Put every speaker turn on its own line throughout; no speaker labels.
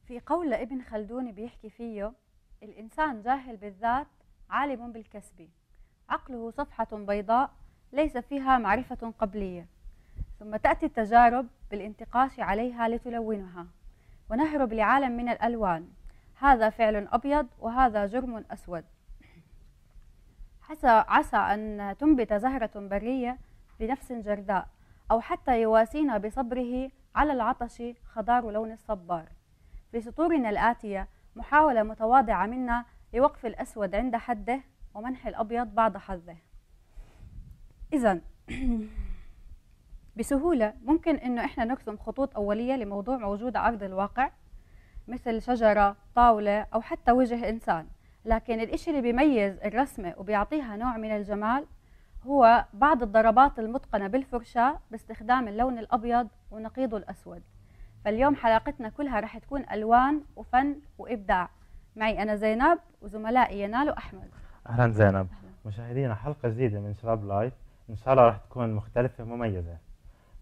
في قول لابن خلدون بيحكي فيه: الإنسان جاهل بالذات عالم بالكسب، عقله صفحة بيضاء ليس فيها معرفة قبلية، ثم تأتي التجارب بالانتقاش عليها لتلونها، ونهرب لعالم من الألوان، هذا فعل أبيض وهذا جرم أسود. عسى أن تنبت زهرة برية بنفس جرداء، أو حتى يواسينا بصبره على العطش خضار لون الصبار. في سطورنا الآتية محاولة متواضعة منا لوقف الأسود عند حده ومنح الأبيض بعض حظه. إذا بسهولة ممكن إنه إحنا نرسم خطوط أولية لموضوع موجود على أرض الواقع، مثل شجرة، طاولة، أو حتى وجه إنسان، لكن الإشي اللي بيميز الرسمة وبيعطيها نوع من الجمال هو بعض الضربات المتقنة بالفرشاة باستخدام اللون الأبيض ونقيضه الأسود. فاليوم حلقتنا كلها رح تكون ألوان وفن وإبداع. معي أنا زينب وزملائي ينال وأحمد.
أهلا زينب. أهلا. مشاهدينا، حلقة جديدة من شباب لايف إن شاء الله رح تكون مختلفة ومميزة.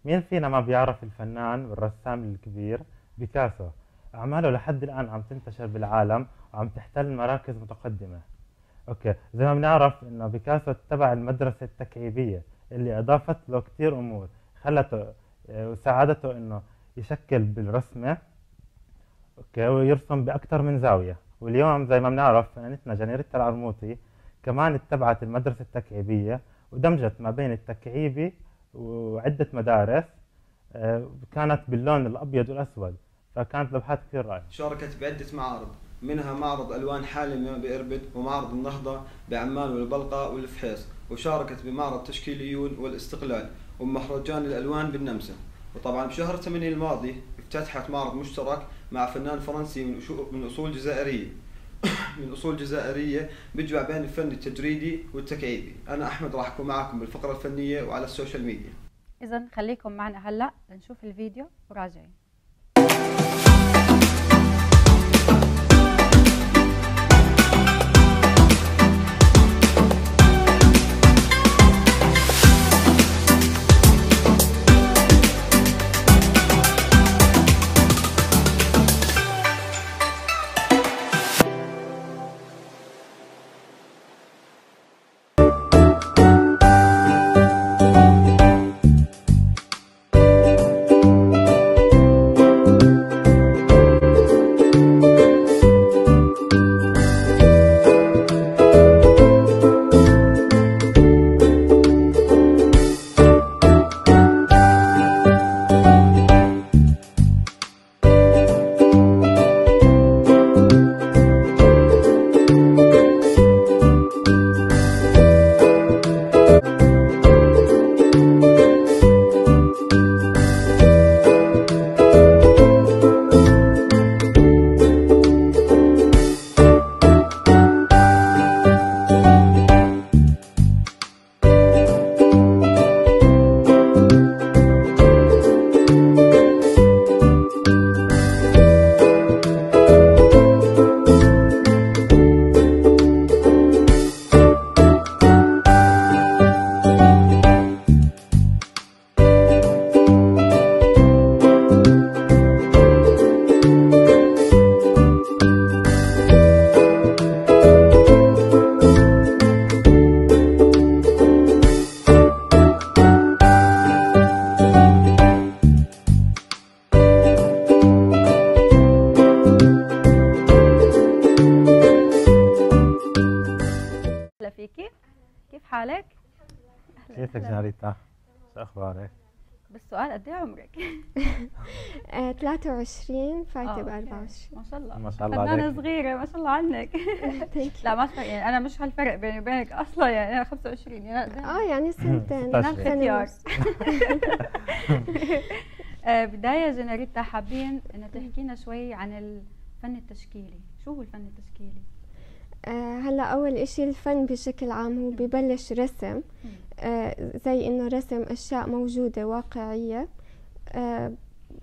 مين فينا ما بيعرف الفنان والرسام الكبير بيكاسو؟ أعماله لحد الآن عم تنتشر بالعالم وعم تحتل مراكز متقدمة. okay، زي ما بنعرف إنه بيكاسو اتبع المدرسة التكعيبية اللي أضافت له كثير أمور، خلته وساعدته إنه يشكل بالرسمة، okay، ويرسم بأكثر من زاوية. واليوم زي ما بنعرف فنانتنا جانيريتا العرموطي كمان اتبعت المدرسة التكعيبية ودمجت ما بين التكعيبي وعدة مدارس، كانت باللون الأبيض والأسود، فكانت لوحات كثير رائعة.
شاركت بعدة معارض، منها معرض ألوان حالمة بإربد، ومعرض النهضة بعمان والبلقاء والفحيص، وشاركت بمعرض تشكيليون والاستقلال ومهرجان الألوان بالنمسا. وطبعا بشهر 8 الماضي افتتحت معرض مشترك مع فنان فرنسي من أصول جزائرية من أصول جزائرية بيجمع بين الفن التجريدي والتكعيبي. أنا أحمد راح أكون معكم بالفقرة الفنية وعلى ال social media.
إذا خليكم معنا هلأ لنشوف الفيديو وراجعين.
كيفك جانريتا؟ شو اخبارك؟
بالسؤال قد ايه عمرك؟
23 فايته ب 24.
ما شاء الله
ما شاء الله عليك،
فنانة صغيرة ما شاء الله عنك. لا ما شاء، يعني انا مش هالفرق بيني وبينك اصلا، يعني انا 25 يعني
يعني سنتين
سنة. بداية جانريتا، حابين انه تحكينا شوي عن الفن التشكيلي، شو هو الفن التشكيلي؟
هلا اول اشي الفن بشكل عام هو ببلش رسم، زي انه رسم اشياء موجودة واقعية.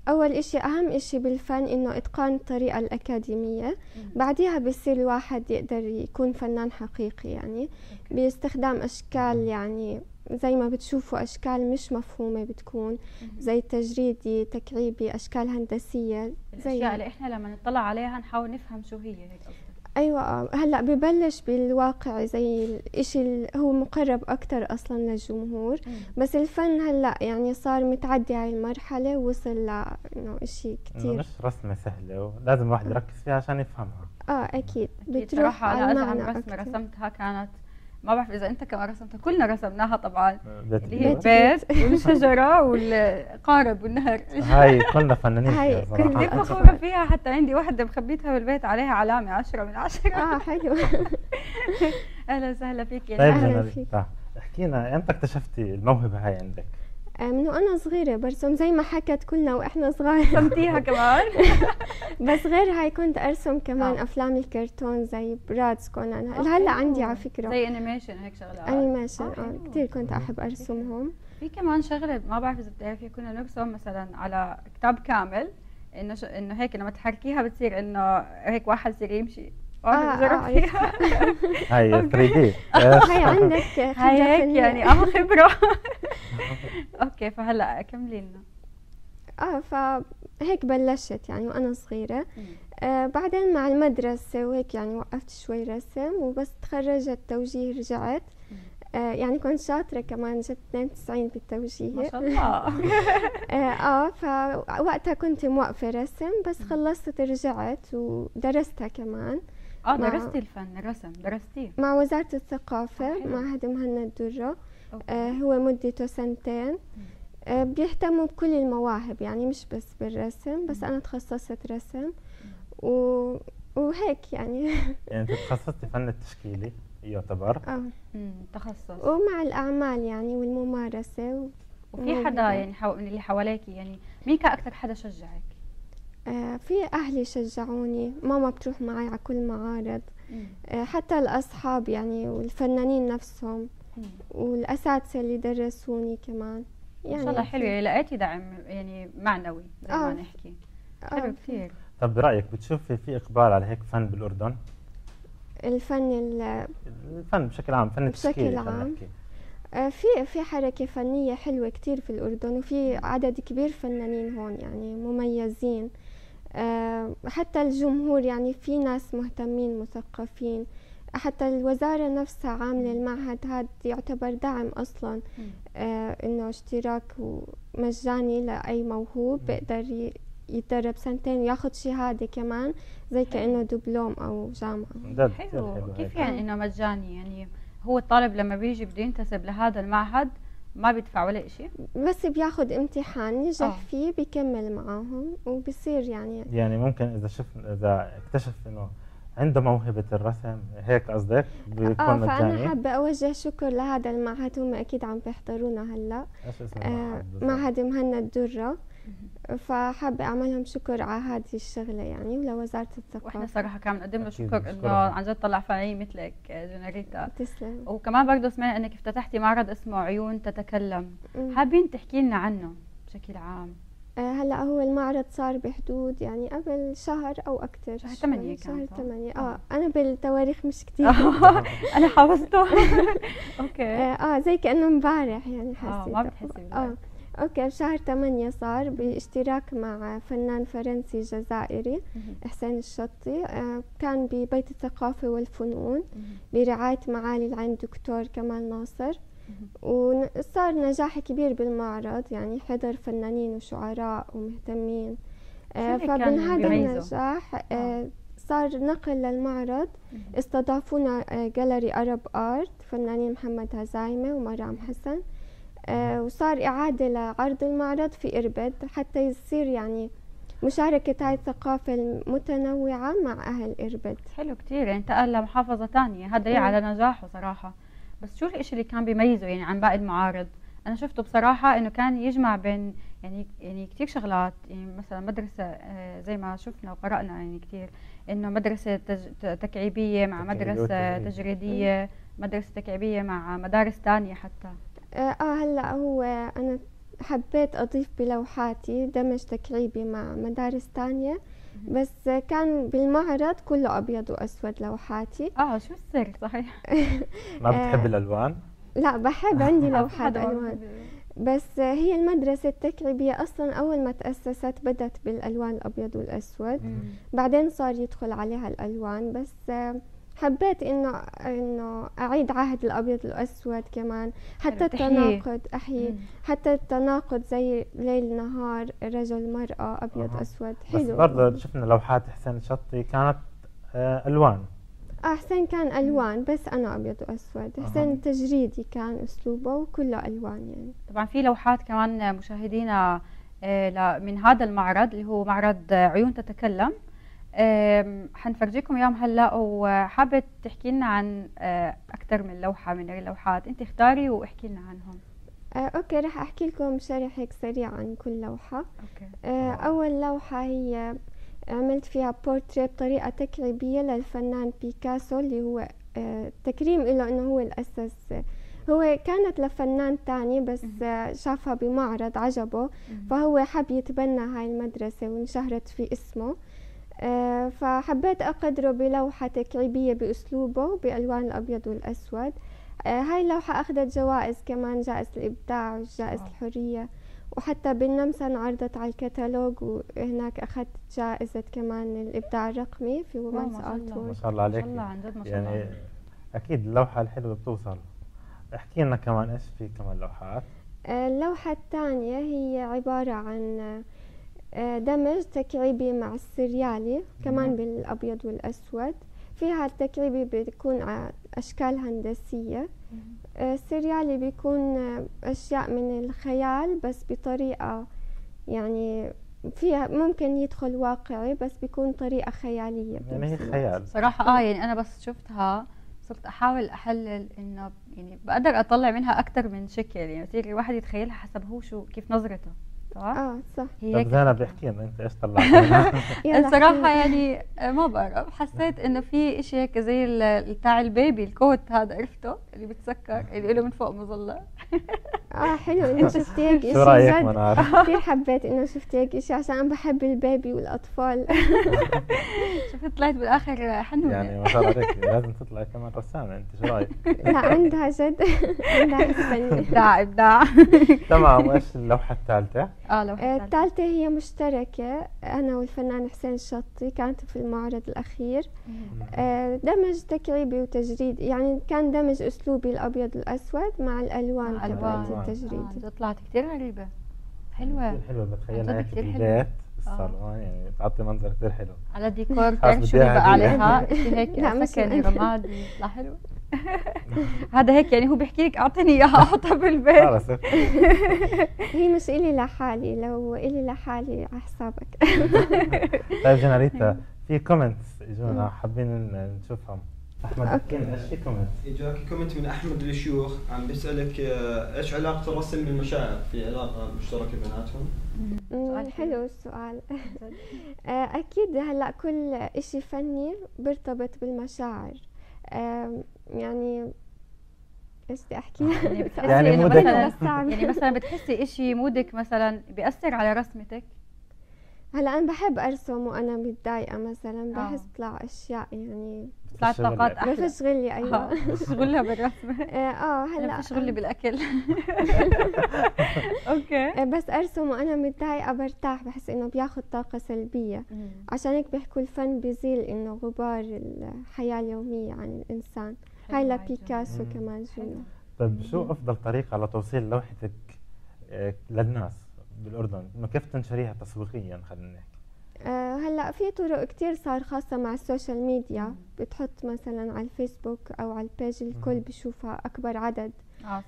اول اشي اهم اشي بالفن انه اتقان الطريقة الاكاديمية، بعديها بصير الواحد يقدر يكون فنان حقيقي، يعني باستخدام اشكال يعني زي ما بتشوفوا أشكال مش مفهومة بتكون، زي تجريدي، تكعيبي، أشكال هندسية، زي
الأشياء اللي إحنا لما نطلع عليها نحاول نفهم شو هي، هيك قصدك؟
أيوة. هلأ ببلش بالواقع زي الإشي اللي هو مقرب أكتر أصلا للجمهور، بس الفن هلأ يعني صار متعدي هاي المرحلة ووصل لإنه إشي كتير
مش رسمة سهلة ولازم الواحد يركز فيها عشان يفهمها.
أكيد.
أكيد.
بتروح
صراحة
على
أنا أزعم
المعنى
رسمة
أكتر.
رسمتها كانت، ما بعرف إذا أنت كمان رسمتها، كلنا رسمناها طبعا،
بيت
اللي هي
البيت.
البيت والشجرة والقارب والنهر.
هاي كلنا فنانين فيها
هاي
صراحة.
كنت كثير فخورة فيها، حتى عندي واحدة مخبيتها بالبيت عليها علامة 10 من 10.
حلو.
أهلا وسهلا فيك.
طيب
أهلا
جنى،
فيك.
احكي لنا امتى اكتشفتي الموهبة هاي عندك؟
من وأنا صغيرة برسم زي ما حكت كلنا وإحنا صغار.
رسمتيها كمان؟
بس غير هاي كنت أرسم كمان أفلام الكرتون زي براتز كونان. هلا عندي على فكرة.
زي animation هيك شغلات.
animation،
حلو.
كثير كنت أحب أرسمهم.
في كمان شغلة ما بعرف إذا بتعرفي، كنا نرسم مثلا على كتاب كامل إنه هيك لما تحركيها بتصير إنه هيك واحد يصير يمشي. جربتيها؟
هاي 3D.
هاي عندك خبرة
هاي هيك
فنية.
يعني خبرة. okay، فهلا كملي لنا.
فهيك بلشت يعني وأنا صغيرة. بعدين مع المدرسة وهيك يعني وقفت شوي رسم، وبس تخرجت توجيه رجعت. يعني كنت شاطرة كمان، جبت 92 بالتوجيه.
ما شاء الله.
فوقتها كنت موقفة رسم، بس خلصت رجعت ودرستها كمان.
درستي الفن، الرسم درستيه؟
مع وزارة الثقافة،
حلو.
معهد مهند درة. هو مدته سنتين. بيهتموا بكل المواهب، يعني مش بس بالرسم، بس أنا تخصصت رسم وهيك يعني.
يعني أنت تخصصتي فن التشكيلي يعتبر.
تخصص.
ومع الأعمال يعني والممارسة
وفي حدا يعني من اللي حواليكي، يعني مين كان أكثر حدا شجعك؟
في أهلي شجعوني، ماما بتروح معي على كل معارض. حتى الأصحاب يعني والفنانين نفسهم والأساتذة اللي درسوني كمان.
يعني إن شاء الله حلو، يعني لقيتي دعم يعني معنوي زي ما نحكي. حلو كثير.
طب برأيك بتشوفي في إقبال على هيك فن بالأردن؟
الفن
الفن بشكل عام، فن التشكيلي
بشكل عام. في حركة فنية حلوة كتير في الأردن، وفي عدد كبير فنانين هون يعني مميزين. حتى الجمهور يعني في ناس مهتمين مثقفين، حتى الوزارة نفسها عاملة المعهد هذا يعتبر دعم أصلا، إنه اشتراك مجاني لأي موهوب بيقدر يتدرب سنتين وياخذ شهادة كمان زي كأنه دبلوم أو جامعة.
حلو. كيف يعني إنه مجاني؟ يعني هو الطالب لما بيجي بده ينتسب لهذا المعهد ما بيدفع ولا شيء؟
بس بياخذ امتحان نجح فيه بيكمل معاهم وبصير يعني
ممكن اذا اكتشف انه عنده موهبة الرسم، هيك قصدك؟ بيكون مجاني.
فأنا حابة أوجه شكر لهذا المعهد، هم أكيد عم بيحضرونا هلا.
ايش اسم المعهد؟
معهد مهند درة. فحابة أعملهم شكر على هذه الشغلة يعني، ولوزارة الثقافة.
وإحنا صراحة كمان بنقدم له شكر إنه عن جد طلع فنانين مثلك جنريتا.
تسلم.
وكمان برضه سمعنا إنك افتتحتي معرض اسمه عيون تتكلم، حابين تحكي لنا عنه بشكل عام؟
هلا هو المعرض صار بحدود يعني قبل شهر او اكثر،
شهر 8
كان. شهر 8. انا بالتواريخ مش كثير.
انا حافظته. okay.
زي كانه امبارح يعني حسيت.
ما بتحسي.
okay، بشهر 8 صار باشتراك مع فنان فرنسي جزائري حسين الشطي. كان ببيت الثقافة والفنون برعاية معالي العين دكتور كمال ناصر، وصار نجاح كبير بالمعرض، يعني حضر فنانين وشعراء ومهتمين. فمن هذا النجاح صار نقل للمعرض. استضافونا جاليري أرب آرت، فنانين محمد هزايمة ومرام حسن، وصار إعادة لعرض المعرض في إربد حتى يصير يعني مشاركة هاي الثقافة المتنوعة مع أهل إربد.
حلو كتير، يعني انتقل لمحافظة تانية، هذا على نجاحه صراحة. بس شو الإشي اللي كان بيميزه يعني عن باقي المعارض؟ أنا شفته بصراحة إنه كان يجمع بين يعني كتير شغلات، يعني مثلا مدرسة زي ما شفنا وقرأنا يعني كتير إنه مدرسة تكعيبية مع مدرسة تجريدية، مدرسة تكعيبية مع مدارس تانية حتى.
هلا هو أنا حبيت أضيف بلوحاتي دمج تكعيبي مع مدارس تانية، بس كان بالمعرض كله أبيض وأسود لوحاتي.
شو السر صحيح؟
ما بتحب الألوان؟
لا، بحب، عندي لوحات
حدا ما
ألوان.
بحب.
بس هي المدرسة التكعيبية أصلا أول ما تأسست بدت بالألوان الأبيض والأسود، بعدين صار يدخل عليها الألوان. بس حبيت إنه أعيد عهد الأبيض والأسود كمان، حتى
حلو، تحييه.
التناقض أحيي، حتى التناقض زي ليل نهار، رجل مرأة، أبيض أسود.
بس
حلو.
برضه شفنا لوحات حسين شطي كانت ألوان.
حسين كان ألوان، بس أنا أبيض وأسود. حسين تجريدي كان أسلوبه وكله ألوان يعني.
طبعا في لوحات كمان مشاهدينا من هذا المعرض اللي هو معرض عيون تتكلم، حنفرجيكم اياهم هلا، وحابة تحكي لنا عن اكثر من لوحة من اللوحات، انت اختاري واحكي لنا عنهم.
Okay، رح احكي لكم شرح هيك سريع عن كل لوحة.
okay.
اول لوحة هي عملت فيها بورتريه بطريقة تكعيبية للفنان بيكاسو، اللي هو تكريم له انه هو اللي اسس. هو كانت لفنان تاني بس شافها بمعرض عجبه، فهو حب يتبنى هاي المدرسة وانشهرت في اسمه. فحبيت أقدره بلوحة تكعيبية بأسلوبه بألوان الأبيض والأسود. هاي اللوحة أخذت جوائز كمان، جائزة الإبداع وجائزة الحرية، وحتى بالنمسا انعرضت على الكتالوج، وهناك أخذت جائزة كمان الإبداع الرقمي في Women's
ما شاء
Art
الله.
ما
World.
شاء الله
ما
عليك.
شاء الله، عن جد ما شاء
يعني
الله.
أكيد اللوحة الحلوة بتوصل. احكي لنا كمان إيش في كمان لوحات.
اللوحة الثانية هي عبارة عن دمج تكعيبي مع السريالي كمان بالأبيض والأسود. فيها التكعيبي بيكون أشكال هندسية، السريالي بيكون أشياء من الخيال بس بطريقة يعني فيها ممكن يدخل واقعي بس بيكون طريقة خيالية
يعني هي
بنفس الوقت.
خيال.
صراحة يعني أنا بس شفتها صرت أحاول أحلل إنه يعني بقدر أطلع منها أكثر من شكل، يعني بصير الواحد يتخيلها حسب هو شو كيف نظرته، صح؟
صح.
هي
طب
هيك.
زينب احكي لنا انت ايش طلعت منها؟
يلا
الصراحة
احكي.
يعني ما بعرف، حسيت إنه في إشي هيك زي بتاع ال baby ال cot هذا، عرفته؟ اللي بتسكر اللي له من فوق مظلة.
حلو إنه شفتي هيك
شو
إشي
رأيك
جد.
منار؟
كثير حبيت إنه شفتي هيك إشي عشان أنا بحب ال baby والأطفال.
شفت طلعت بالآخر حنونة.
يعني ما شاء الله عليك، لازم تطلعي كمان رسامة، انت شو رأيك؟
لا عندها جد، عندها حس فني.
إبداع إبداع.
تمام، وايش اللوحة الثالثة؟
لوحة الثالثة.
الثالثة هي مشتركة أنا والفنان حسين الشطي، كانت في المعرض الأخير. دمج تكعيبي وتجريد، يعني كان دمج أسلوبي الأبيض والأسود مع الألوان
مع
تبعت
الألوان.
التجريدي.
جد طلعت كثير غريبة، حلوة.
كثير حلوة، بتخيلها
عن جد
هيك
كثير حلوة.
بالبيت بالصالون، يعني بتعطي منظر كثير حلو.
على ديكور، بتعرف شو
بدي
بيبقى
إياها
عليها؟ شيء هيك
لا، مش
سكني
أنا.
رمادي، يطلع حلو. هذا هيك يعني هو بيحكي لك اعطيني اياها احطها بالبيت.
خلص.
هي مش إلي لحالي، لو إلي لحالي على حسابك.
طيب جنريتا، في comments اجونا حابين نشوفهم. احمد احكي لنا ايش في comments؟
اجاك comment من احمد الشيوخ عم بيسالك ايش علاقة الرسم بالمشاعر؟ في علاقة مشتركة بيناتهم؟
سؤال حلو.
حلو السؤال. أكيد هلأ كل إشي فني بيرتبط بالمشاعر. يعني إيش بدي أحكي؟
يعني بتحسي
يعني
إنه
mood ك-
مثلاً
بس صعب.
يعني مثلا بتحسي إشي mood ك مثلا بيأثر على رسمتك؟
هلا أنا بحب أرسم وأنا متضايقة مثلا، بحس بطلع أشياء يعني
بتطلع
بتفش غلك.
طاقات أحلى.
بفش غلي، أيوة.
بتشغلها بالرسمة.
هلا
أنا بتشغلي بالأكل. okay.
بس أرسم وأنا متضايقة برتاح، بحس إنه بياخد طاقة سلبية. عشان هيك بيحكوا الفن بيزيل إنه غبار الحياة اليومية عن الإنسان. هاي
حلوة
لبيكاسو كمان جملة.
طيب شو أفضل طريقة لتوصيل لوحتك للناس بالأردن؟ إنه كيف تنشريها تسويقيا خلينا نحكي؟
هلا في طرق كتير صار، خاصة مع ال social media. بتحط مثلا على الفيسبوك أو على ال page، الكل بشوفها أكبر عدد.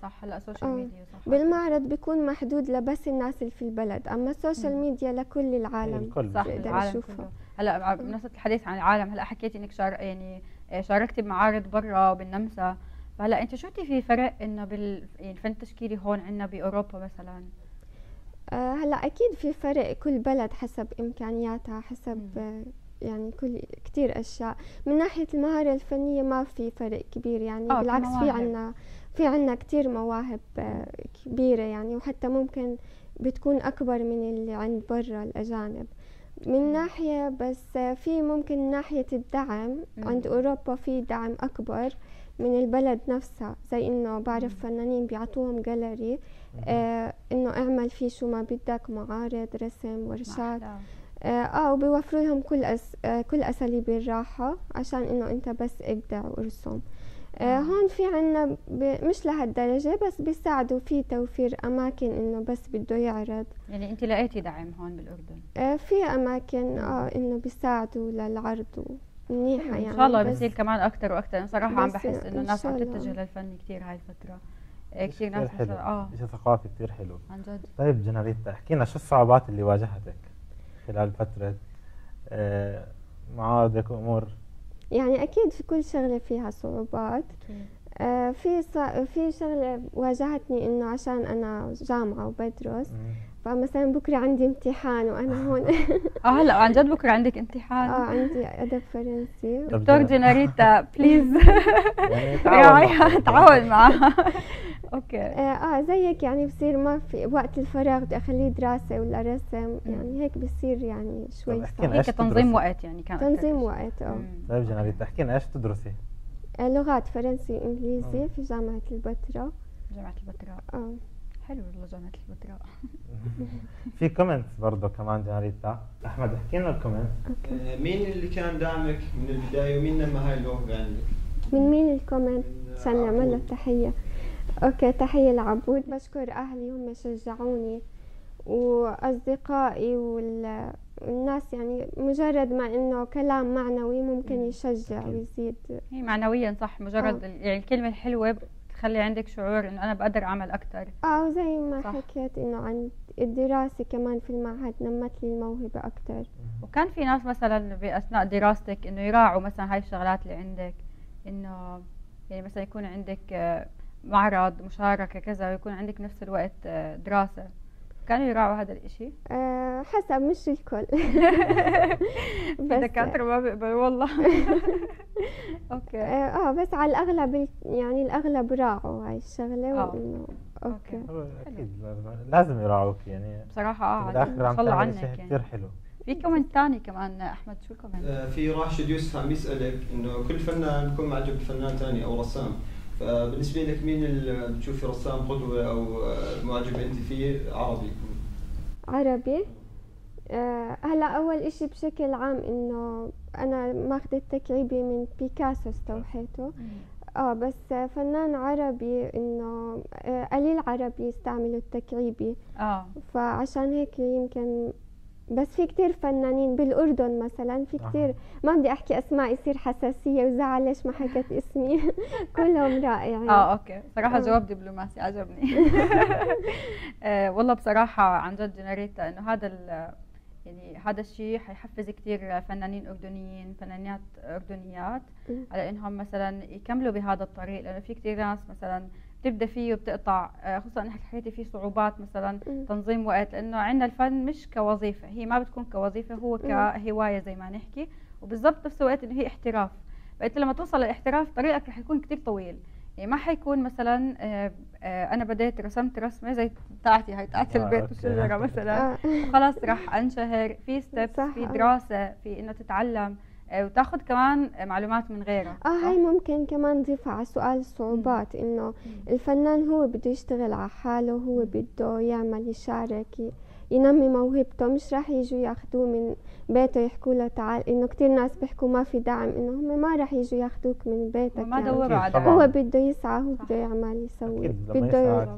صح، هلا ال social media صح.
بالمعرض بيكون محدود لبس الناس اللي في البلد، أما ال social media لكل العالم.
الكل
صح،
بيقدر
العالم
يشوفها.
كله. هلا بمناسبة الحديث عن العالم، هلا حكيتي إنك شاركتي بمعارض برا وبالنمسا، فهلا أنت شفتي في فرق إنه يعني الفن التشكيلي هون عندنا بأوروبا مثلا؟
هلا أكيد في فرق، كل بلد حسب إمكانياتها، حسب يعني كل كتير أشياء. من ناحية المهارة الفنية ما في فرق كبير يعني، بالعكس
كمواهب.
في عنا كتير مواهب كبيرة يعني، وحتى ممكن بتكون أكبر من اللي عند برا الأجانب من ناحية. بس في ممكن ناحية الدعم عند أوروبا في دعم أكبر من البلد نفسها، زي إنه بعرف فنانين بيعطوهم جاليري إنه اعمل فيه شو ما بدك، معارض، رسم، ورشات. وبيوفروا لهم كل أساليب الراحة عشان إنه أنت بس ابدع وارسم. هون في عنا مش لهالدرجة، بس بيساعدوا في توفير أماكن إنه بس بده يعرض.
يعني أنت لقيتي دعم هون بالأردن؟
في أماكن إنه بيساعدوا للعرض منيحة يعني.
إن شاء الله بصير كمان أكثر وأكثر. أنا صراحة عم بحس إنه الناس عم تتجه للفن كثير هاي الفترة، كثير ناس
حلو. شيء ثقافي كثير حلو
عن جد.
طيب جناريتا، احكي لنا شو الصعوبات اللي واجهتك خلال فترة معارضك وأمور؟
يعني أكيد في كل شغلة فيها صعوبات. في شغلة واجهتني إنه عشان أنا جامعة وبدرس، فمثلا بكرة عندي امتحان وأنا هون.
هلا عن جد بكرة عندك امتحان؟
عندي أدب فرنسي.
دكتور جناريتا please راعيها، تعاون معها. okay.
زيك يعني بصير ما في وقت الفراغ بدي أخليه دراسة ولا رسم، يعني هيك بصير يعني شوي صعب.
هيك تنظيم وقت يعني كان
تنظيم وقت.
طيب جناريتا، احكي لنا ايش تدرسي؟
لغات، فرنسي وإنجليزي في جامعة البتراء.
جامعة البتراء. حلو والله جامعة البتراء.
في comments برضه كمان جناريتا، أحمد احكي لنا ال comment.
مين اللي كان داعمك من البداية ومين نمى هاي الموهبة عندك؟
من مين ال comment؟ عشان نعمل له تحية. okay، تحية لعبود. بشكر أهلي، هم شجعوني، وأصدقائي والناس، يعني مجرد ما إنه كلام معنوي ممكن يشجع ويزيد.
هي معنويا صح، مجرد يعني الكلمة الحلوة تخلي عندك شعور إنه أنا بقدر أعمل أكثر.
زي ما صح. حكيت إنه عن الدراسة كمان في المعهد نمت لي الموهبة أكثر.
وكان في ناس مثلا بأثناء دراستك إنه يراعوا مثلا هاي الشغلات اللي عندك، إنه يعني مثلا يكون عندك معرض، مشاركة كذا، ويكون عندك نفس الوقت دراسة، كانوا يراعوا هذا الاشي؟
حسب، مش الكل.
بس دكاترة ما بيقبلوا والله. okay.
بس على الاغلب يعني الاغلب راعوا هاي الشغلة. وانه okay
اكيد لازم يراعوك يعني
بصراحة.
بالاخر عم تعمل شيء كثير حلو.
في comment ثاني كمان احمد، شو ال comment؟
في راشد يوسف عم يسألك انه كل فنان بيكون معجب بفنان ثاني او رسام، فبالنسبة لك مين اللي بتشوفي رسام قدوة أو معجب أنت فيه عربي؟
عربي؟ هلا أول إشي بشكل عام إنه أنا ماخذة التكعيبي من بيكاسو، استوحيته. بس فنان عربي إنه قليل عربي يستعملوا التكعيبي. فعشان هيك يمكن، بس في كتير فنانين بالأردن مثلا، في كتير، ما بدي أحكي أسماء يصير حساسية وزعل ليش ما حكيت اسمي. كلهم رائعين.
okay، صراحة جواب دبلوماسي عجبني. والله بصراحة عن جد جناريتا إنه هذا يعني هذا الشيء حيحفز كتير فنانين أردنيين، فنانات أردنيات، على إنهم مثلا يكملوا بهذا الطريق، لأنه في كتير ناس مثلا بتبدا فيه وبتقطع، خصوصا انك حكيتي في صعوبات مثلا تنظيم وقت، لانه عندنا الفن مش كوظيفه، هي ما بتكون كوظيفه، هو كهواية زي ما نحكي، وبالضبط نفس الوقت انه هي احتراف. فانت لما توصل للاحتراف طريقك رح يكون كثير طويل، يعني ما حيكون مثلا انا بديت رسمت رسمه زي تاعتي هاي تاعت البيت والشجرة مثلا وخلص رح انشهر. في steps، في دراسة، في انه تتعلم وتاخذ كمان معلومات من غيرها.
هاي ممكن كمان نضيفها على سؤال الصعوبات، انه الفنان هو بده يشتغل على حاله، هو بده يعمل، يشارك، ينمي موهبته، مش راح يجوا ياخذوه من بيته يحكوا له تعال. انه كثير ناس بيحكوا ما في دعم، انه هم ما راح يجوا ياخذوك من بيتك،
ما
يعني
دوروا على دعم.
هو بده يسعى، هو بده يعمل، يسوي، بده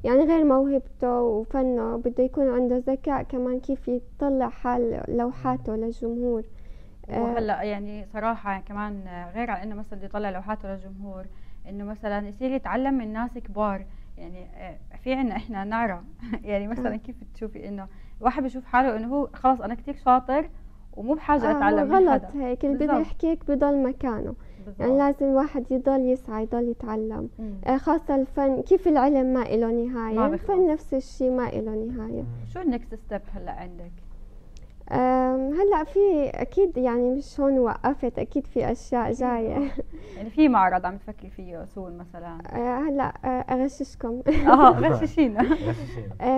يعني غير موهبته وفنه بده يكون عنده ذكاء كمان كيف يطلع حال لوحاته للجمهور.
وهلا يعني صراحة كمان غير على انه مثلا يطلع لوحاته للجمهور، انه مثلا يصير يتعلم من ناس كبار. يعني في عنا احنا نعرة يعني مثلا كيف تشوفي انه الواحد بيشوف حاله انه هو خلص انا كثير شاطر ومو بحاجة اتعلم من حدا.
غلط هيك، اللي بده يحكي هيك بضل مكانه. بالزبط. يعني لازم الواحد يضل يسعى، يضل يتعلم. خاصة الفن، كيف العلم ما له نهاية، الفن نفس الشيء ما له نهاية.
شو ال next step هلا عندك؟
هلا في اكيد، يعني مش هون وقفت، اكيد في اشياء جاية.
يعني في معرض عم تفكري فيه soon مثلا؟
هلا اغششكم.
غششينا.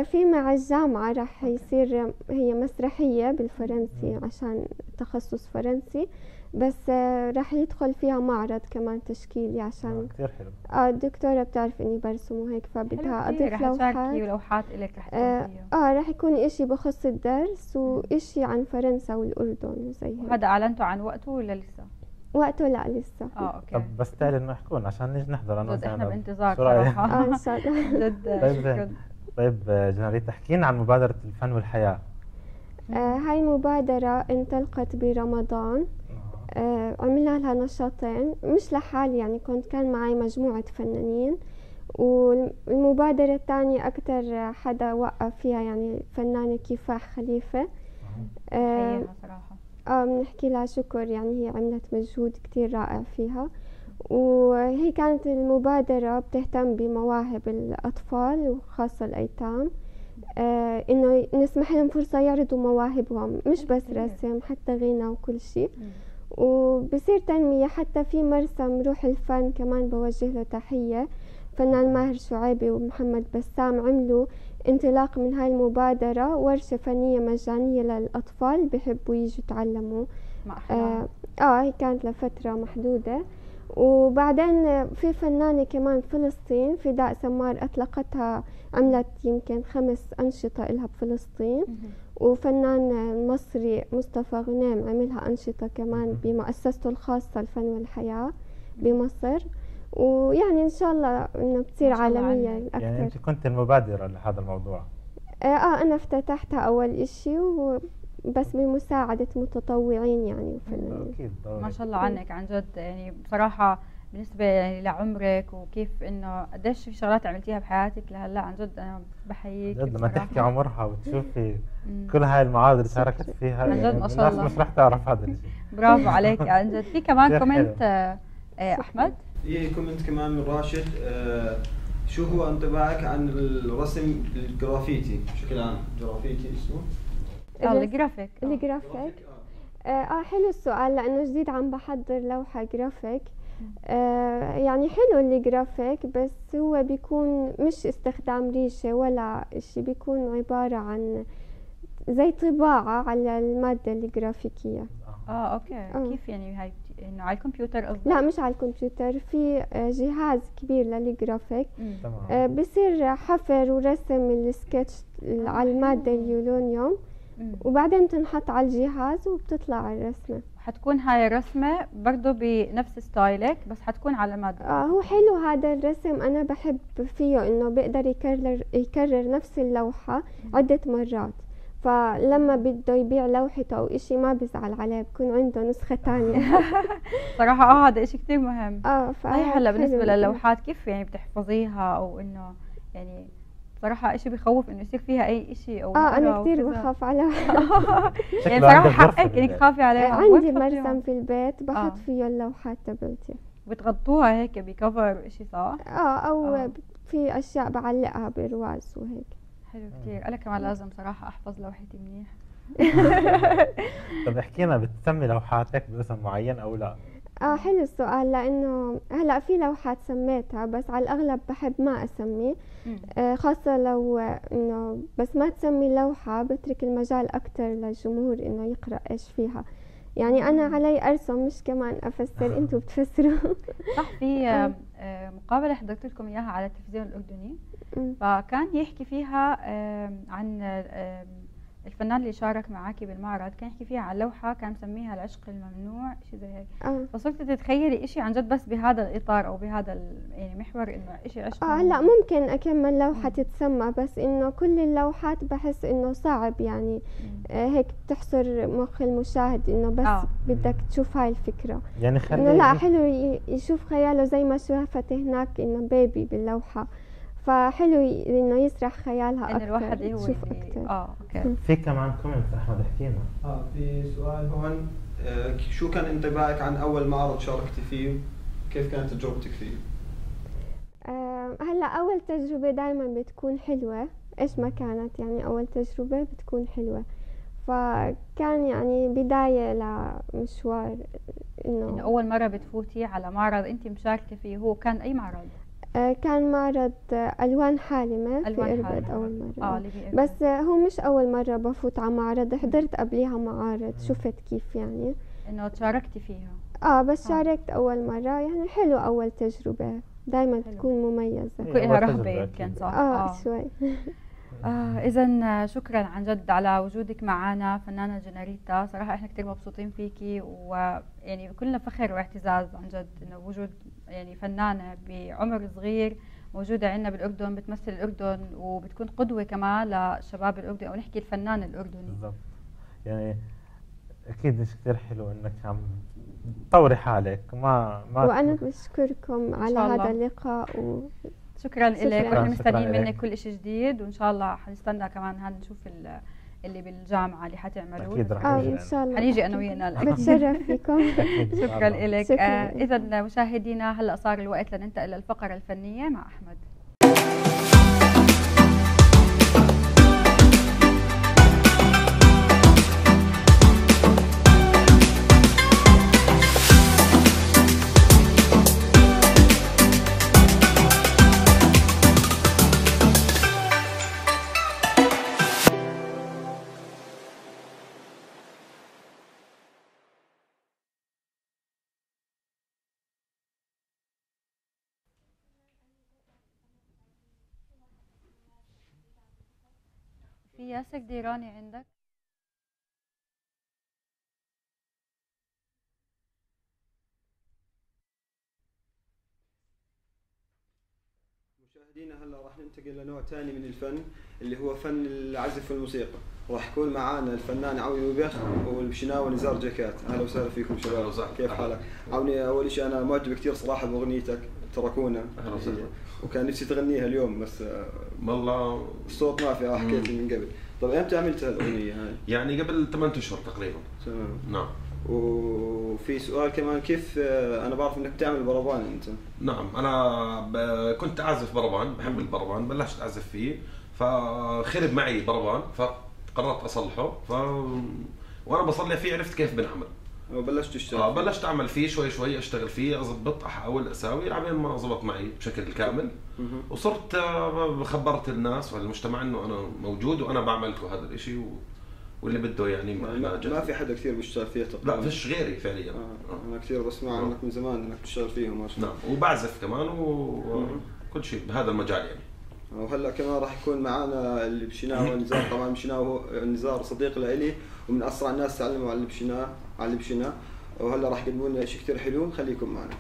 في مع الجامعة راح يصير هي مسرحية بالفرنسي عشان تخصص فرنسي، بس راح يدخل فيها معرض كمان تشكيلي عشان
كثير حلو.
الدكتورة بتعرف اني برسم وهيك، فبدها اضيف
رح
لوحات.
تشاركي ولوحات الك رح
راح يكون اشي بخص الدرس واشي عن فرنسا والأردن وزي هيك.
وهذا اعلنتوا عن وقته ولا لسه؟
وقته لا لسه.
okay.
طب بس تعلنوا احكونا عشان نيجي نحضر انا
احنا بانتظار صراحة.
ان شاء الله.
جد.
طيب طيب جنريتا، احكي لنا عن مبادرة الفن والحياة.
هاي مبادرة انطلقت برمضان. عملنا لها نشاطين، مش لحالي يعني، كان معي مجموعة فنانين. والمبادرة الثانية أكثر حدا وقف فيها يعني فنانة كفاح خليفة.
صراحة
بنحكي لها شكر، يعني هي عملت مجهود كتير رائع فيها. وهي كانت المبادرة بتهتم بمواهب الأطفال وخاصة الأيتام، إنه نسمح لهم فرصة يعرضوا مواهبهم، مش بس رسم، حتى غنى وكل شيء. وبصير تنمية حتى في مرسم روح الفن كمان بوجه له تحية، فنان ماهر شعيبي ومحمد بسام عملوا انطلاق من هاي المبادرة ورشة فنية مجانية للأطفال بحبوا يجوا يتعلموا. هي كانت لفترة محدودة. وبعدين في فنانة كمان فلسطين فداء سمار أطلقتها، عملت يمكن 5 أنشطة إلها بفلسطين. وفنان مصري مصطفى غنيم عملها أنشطة كمان بمؤسسته الخاصة الفن والحياة بمصر. ويعني إن شاء الله إنه بتصير عالمية أكثر.
يعني أنت كنت المبادرة لهذا الموضوع؟
أنا افتتحتها أول إشي، بس بمساعدة متطوعين يعني وفنانين.
أكيد ضروري.
ما شاء الله عنك عن جد، يعني بصراحة بالنسبة يعني لعمرك وكيف إنه قديش في شغلات عملتيها بحياتك لهلا، عن جد أنا بحييك.
جد لما تحكي عمرها وتشوفي كل هاي المعارض اللي شاركت فيها،
عن جد ما شاء الله
الناس مش رح تعرف هذا الشيء.
برافو عليك عن جد. في كمان comment أحمد؟
إيه comment كمان من راشد. شو هو انطباعك عن الرسم الجرافيتي بشكل عام؟ جرافيتي اسمه؟
الجرافيك.
الجرافيك حلو السؤال، لأنه جديد عم بحضر لوحة جرافيك. يعني حلو الجرافيك، بس هو بيكون مش استخدام ريشة ولا شيء، بيكون عبارة عن زي طباعة على المادة الجرافيكية.
okay. كيف يعني هاي؟ انه على الكمبيوتر قصدك؟
لا مش على الكمبيوتر، في جهاز كبير للجرافيك. بصير حفر ورسم السكتش على المادة اليولونيوم، وبعدين تنحط على الجهاز وبتطلع الرسمة.
حتكون هاي الرسمة برضو بنفس style ك، بس حتكون على مادة.
هو حلو هذا الرسم، أنا بحب فيه إنه بيقدر يكرر نفس اللوحة عدة مرات، فلما بده يبيع لوحته أو إشي ما بزعل عليه، بكون عنده نسخة تانية.
صراحة هذا إشي كتير مهم.
صحيح.
هلا بالنسبة للوحات كيف يعني بتحفظيها، أو إنه يعني صراحة إشي بخوف إنه يصير فيها أي إشي أو
أنا كتير بخاف على
يعني صراحة حقك إنك تخافي عليها.
عندي مرسم في البيت بحط فيه اللوحات تبعتي.
بتغطوها هيك بكفر إشي صح؟
أو في أشياء بعلقها برواز وهيك.
حلو كتير. أنا كمان لازم صراحة أحفظ لوحتي منيح.
طب احكينا، بتسمي لوحاتك باسم معين أو لا؟
حلو السؤال، لأنه هلا في لوحات سميتها، بس على الأغلب بحب ما أسمي. خاصة لو إنه بس ما تسمي لوحة بترك المجال أكتر للجمهور إنه يقرأ إيش فيها. يعني أنا علي أرسم، مش كمان أفسر، أنتوا بتفسروا.
صح. في مقابلة حضرت لكم إياها على التلفزيون الأردني، فكان يحكي فيها عن الفنان اللي شارك معاكي بالمعرض، كان يحكي فيها عن لوحة كان مسميها العشق الممنوع، شيء زي هيك. فصرت تتخيلي إشي عن جد بس بهذا الإطار أو بهذا يعني محور إنه إشي عشق.
هلا ممكن أكمل لوحة تتسمى، بس إنه كل اللوحات بحس إنه صعب يعني. هيك بتحصر مخ المشاهد إنه بس بدك تشوف هاي الفكرة.
يعني
خلي لا حلو يشوف خياله زي ما شافت هناك إنه بيبي باللوحة، فحلو انه يسرح خيالها اكثر،
الواحد هو
يشوف اكثر.
okay.
في كمان comment احمد، احكينا.
في سؤال هون، شو كان انطباعك عن اول معرض شاركتي فيه؟ كيف كانت تجربتك فيه؟
هلا اول تجربه دائما بتكون حلوة، ايش ما كانت، يعني اول تجربه بتكون حلوة، فكان يعني بداية لمشوار
إنه أول مرة بتفوتي على معرض أنت مشاركة فيه، هو كان أي معرض؟
كان معرض ألوان حالمة
ألوان
في إربد
حالمة.
أول مرة.
اللي بإربد.
بس هو مش أول مرة بفوت على معرض، حضرت قبليها معارض، شفت كيف يعني
إنه تشاركتي فيها.
بس شاركت أول مرة، يعني حلو أول تجربة دايما تكون مميزة.
هي
كلها
أول
رهبة
تجربة
يمكن،
أكيد.
صح؟
شوي.
إذا شكراً عن جد على وجودك معنا فنانة جنريتا، صراحة إحنا كتير مبسوطين فيكي، ويعني كلنا فخر واعتزاز عن جد إنه وجود فنانة بعمر صغير موجودة عندنا بالأردن، بتمثل الأردن وبتكون قدوة كمان لشباب الأردن، أو نحكي الفنان الأردني.
بالضبط، أكيد شيء كتير حلو إنك عم تطوري حالك. ما
وأنا بشكركم
إن
على
شاء
هذا
الله.
اللقاء و
شكراً إلك،
شكراً.
وإحنا مستنيين
شكراً
منك
إلك.
كل إشي جديد، وإن شاء الله حنستنى كمان هنشوف اللي بالجامعة اللي حتعملوه.
أكيد رح نيجي
إن شاء الله.
حنيجي أنا ويانا الأكيد.
بتشرف فيكم.
أكيد إن شاء
شكراً
الله.
إلك.
شكراً إلك.
إذا مشاهدينا هلأ صار الوقت لننتقل للفقرة الفنية مع أحمد. في ياسر ديراني عندك؟
مشاهدينا هلا راح ننتقل لنوع ثاني من الفن اللي هو فن العزف والموسيقى. راح يكون معانا الفنان عوني وبخ والبشناوي نزار جاكات. اهلا وسهلا فيكم شباب.
اهلا وسهلا.
كيف حالك؟ عوني، اول شيء انا معجب كثير صراحه باغنيتك تركونا.
اهلا وسهلا.
وكان نفسي تغنيها اليوم بس
والله
الصوت ما في. حكيت لي من قبل. طيب امتى عملت هالاغنيه هاي؟
يعني قبل 8 اشهر تقريبا.
تمام.
نعم.
وفي سؤال كمان، كيف انا بعرف انك بتعمل بربان انت؟
نعم، انا كنت اعزف بربان، بحب البربان، بلشت اعزف فيه فخرب معي بربان فقررت اصلحه، وانا بصلح فيه عرفت كيف بنعمل.
وبلشت تشتغل؟
بلشت اعمل فيه شوي شوي، اشتغل فيه، اضبط، احاول اساوي عبين ما زبط معي بشكل كامل. وصرت خبرت الناس والمجتمع انه انا موجود وانا بعمل لكم هذا الشيء واللي بده يعني
ما في حدا كثير بيشتغل فيه تقريبا.
لا فيش غيري فعليا.
انا كثير بسمع عنك من زمان انك بتشتغل فيهم.
نعم، وبعزف كمان وكل شيء بهذا المجال يعني.
وهلا كمان راح يكون معنا البشناوي نزار. طبعا البشناوي نزار صديق لإلي ومن اسرع الناس تعلموا على البشنا، وهلا راح يقدموا لنا شيء كثير حلو، خليكم معنا.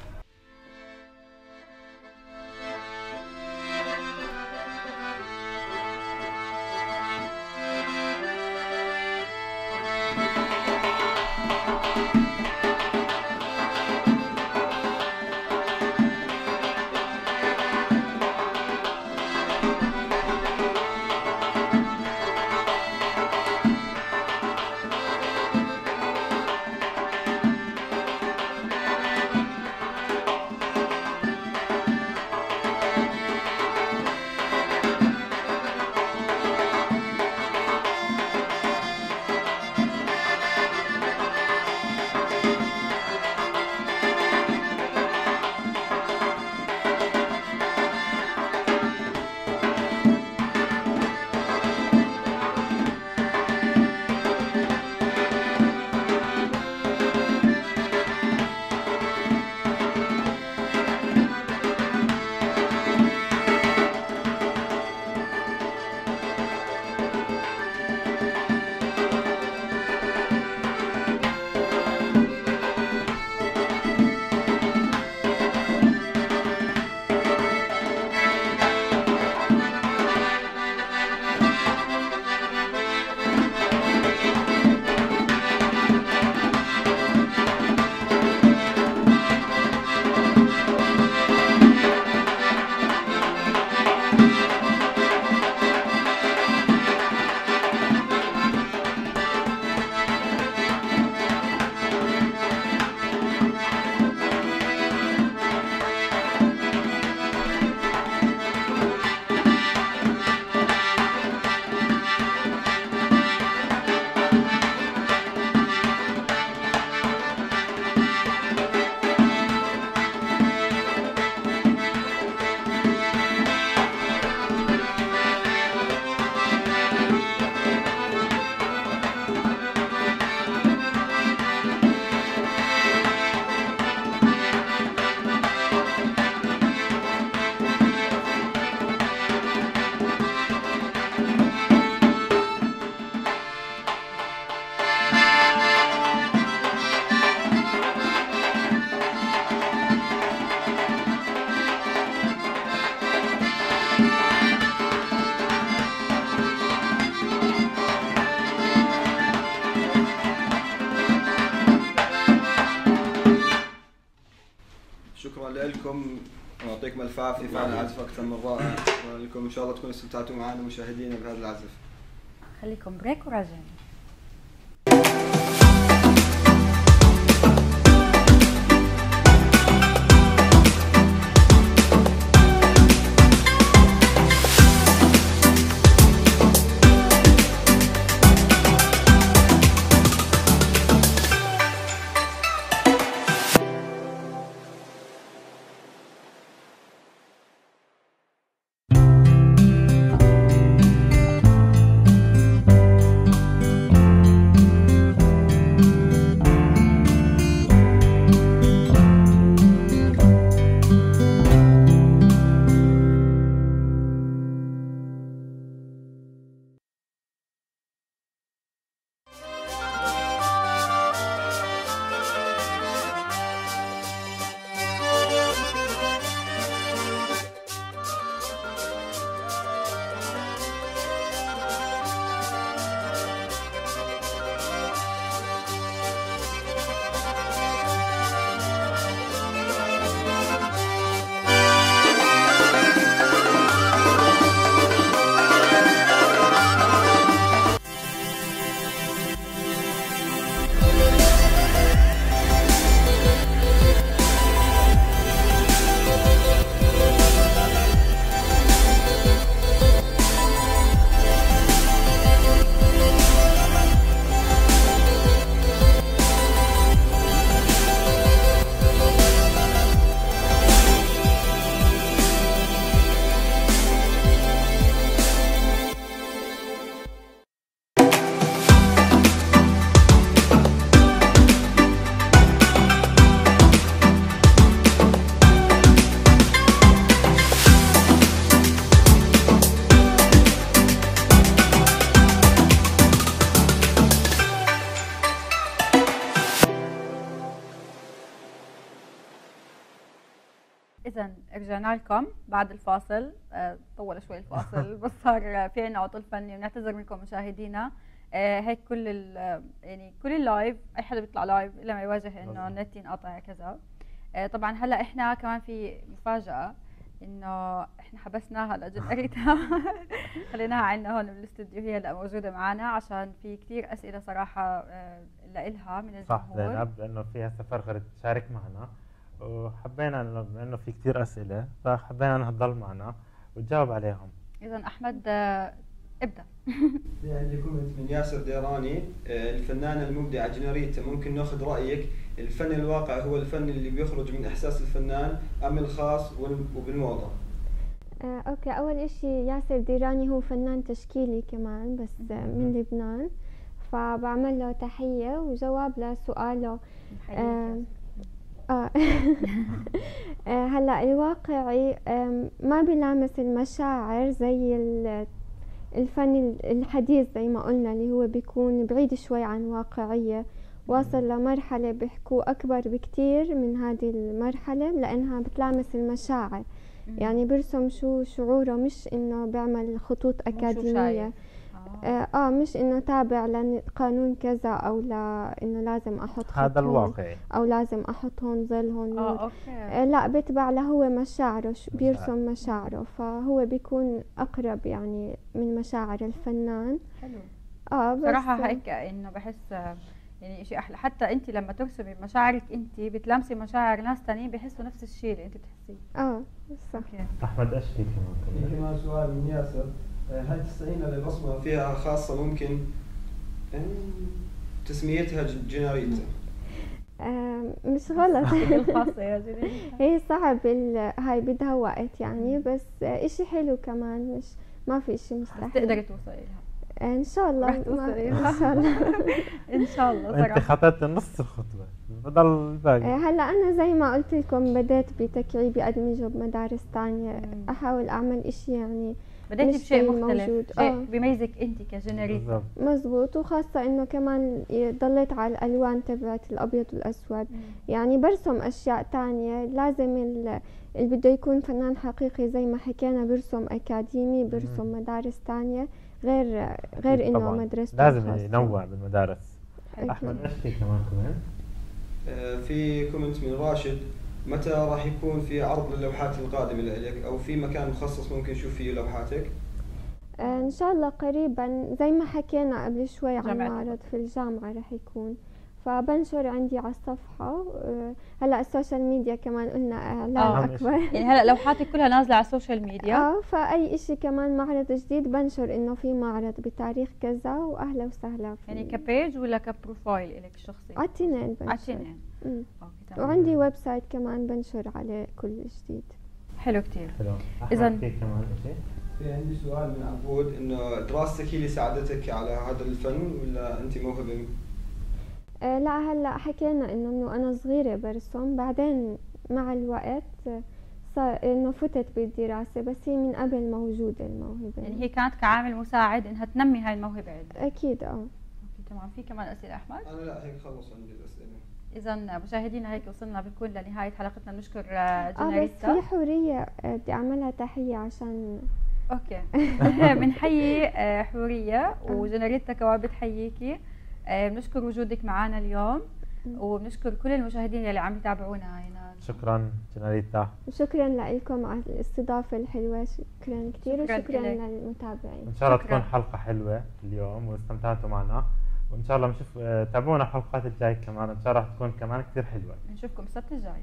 شكرا لكم ويعطيكم الف عافية، فعلا عزف اكثر من رائع. شكرا لكم، ان شاء الله تكونوا استمتعتوا معنا مشاهدينا بهذا العزف.
خليكم break وراجعين. إذا رجعنا لكم بعد الفاصل. طول شوي الفاصل بس صار في عنا عطل فني ونعتذر منكم مشاهدينا. هيك كل يعني كل ال live، اي حدا بيطلع live الا ما يواجه انه النت ينقطع كذا. طبعا هلا احنا كمان في مفاجأة انه احنا حبسناها لجنريتا خليناها عندنا هون بالاستوديو، هي هلا موجودة معنا عشان في كثير اسئلة صراحة لإلها من الجمهور.
صح زينب، لانه فيها سفر تشارك معنا، وحبينا انه في كثير اسئلة فحبينا انها تضل معنا وتجاوب عليهم.
اذا احمد ابدا.
في عندي comment من ياسر ديراني، الفنانة المبدعه جنريتا، ممكن ناخذ رايك، الفن الواقع هو الفن اللي بيخرج من احساس الفنان ام الخاص وبالموضه؟
okay، اول اشي ياسر ديراني هو فنان تشكيلي كمان بس من لبنان، فبعمل له تحية وجواب لسؤاله. هلا الواقعي ما بيلامس المشاعر زي الفن الحديث زي ما قلنا، اللي هو بيكون بعيد شوي عن واقعية، واصل لمرحلة بيحكوا أكبر بكتير من هذه المرحلة لأنها بتلامس المشاعر. يعني برسم شو شعوره، مش إنه بيعمل خطوط أكاديمية. مش انه تابع لقانون كذا او لانه لازم احط
هذا الواقعي
او لازم احط هون ظل هون نور.
okay.
لا، بتبع لهو مشاعره، بيرسم مشاعره، فهو بيكون اقرب يعني من مشاعر الفنان.
حلو. بس صراحة هيك انه بحس يعني شيء احلى، حتى انت لما ترسمي مشاعرك انت بتلامسي مشاعر ناس ثانيين بيحسوا نفس الشيء اللي انت بتحسيه.
صح.
احمد ايش في كمان؟
في كمان سؤال من ياسر، هل تستعين لبصمة فيها خاصة ممكن تسميتها جنريتا؟
مش غلط.
الخاصة يا جنريتا
هي صعب، هاي بدها وقت يعني، بس اشي حلو كمان، مش ما في اشي مستحيل
تقدري توصلي لها
ان شاء الله.
رح توصلي لها
ان شاء الله.
ان شاء الله.
انت خطيت نص الخطوة، بضل الباقي.
هلا انا زي ما قلت لكم بديت بتكعيبي ادمجه بمدارس ثانية، احاول اعمل اشي يعني
بديتي بشيء مختلف، شيء بيميزك انت كجنريتا.
مزبوط، وخاصة انه كمان ضليت على الالوان تبعت الابيض والاسود. يعني برسم اشياء تانية، لازم اللي بده يكون فنان حقيقي زي ما حكينا برسم اكاديمي، برسم مدارس تانية غير انه مدرسته
لازم ينوع بالمدارس. احمد ايش في كمان comment؟
في comment من راشد، متى راح يكون في عرض للوحات القادمة لك أو في مكان مخصص ممكن نشوف فيه لوحاتك؟
إن شاء الله قريبا، زي ما حكينا قبل شوي عن
جامعة
معرض في الجامعة رح يكون، فبنشر عندي على الصفحة. هلا ال social media كمان قلنا إعلان أكبر.
يعني هلا لوحاتك كلها نازلة على ال social media.
فأي إشي كمان معرض جديد بنشر إنه في معرض بتاريخ كذا، وأهلا وسهلا فيه.
يعني ك page ولا ك profile إلك الشخصي؟
على التنين بنشر.
على التنين. Okay، تمام.
وعندي website كمان بنشر عليه كل جديد.
حلو كتير.
حلو.
إذن
أحمد، في كمان إشي؟
في عندي سؤال من عبود، إنه دراستك هي اللي ساعدتك على هذا الفن ولا أنت موهبة؟
لا، هلا حكينا إنه من وأنا صغيرة برسم، بعدين مع الوقت صار إنه فتت بالدراسة، بس هي من قبل موجودة الموهبة.
يعني هي كانت كعامل مساعد إنها تنمي هاي الموهبة عندك.
أكيد.
Okay، تمام. في كمان أسئلة أحمد؟
أنا لا، هيك خلص عندي الأسئلة.
إذا مشاهدينا هيك وصلنا بنكون لنهاية حلقتنا. بنشكر
بس
جناريتا.
في حورية، بدي أعملها تحية عشان
Okay. بنحيي حورية وجناريتا كمان بتحييكي. بنشكر وجودك معنا اليوم، وبنشكر كل المشاهدين اللي عم يتابعونا هنا.
شكرا جناريتا.
وشكرا لكم على الاستضافة الحلوة، شكرا كثير،
شكراً
وشكرا
إلك.
للمتابعين.
إن شاء الله
شكراً.
تكون حلقة حلوة اليوم واستمتعتوا معنا، وإن شاء الله بنشوف، تابعونا الحلقات الجاية كمان، إن شاء الله رح تكون كمان كثير حلوة.
نشوفكم السبت الجاي.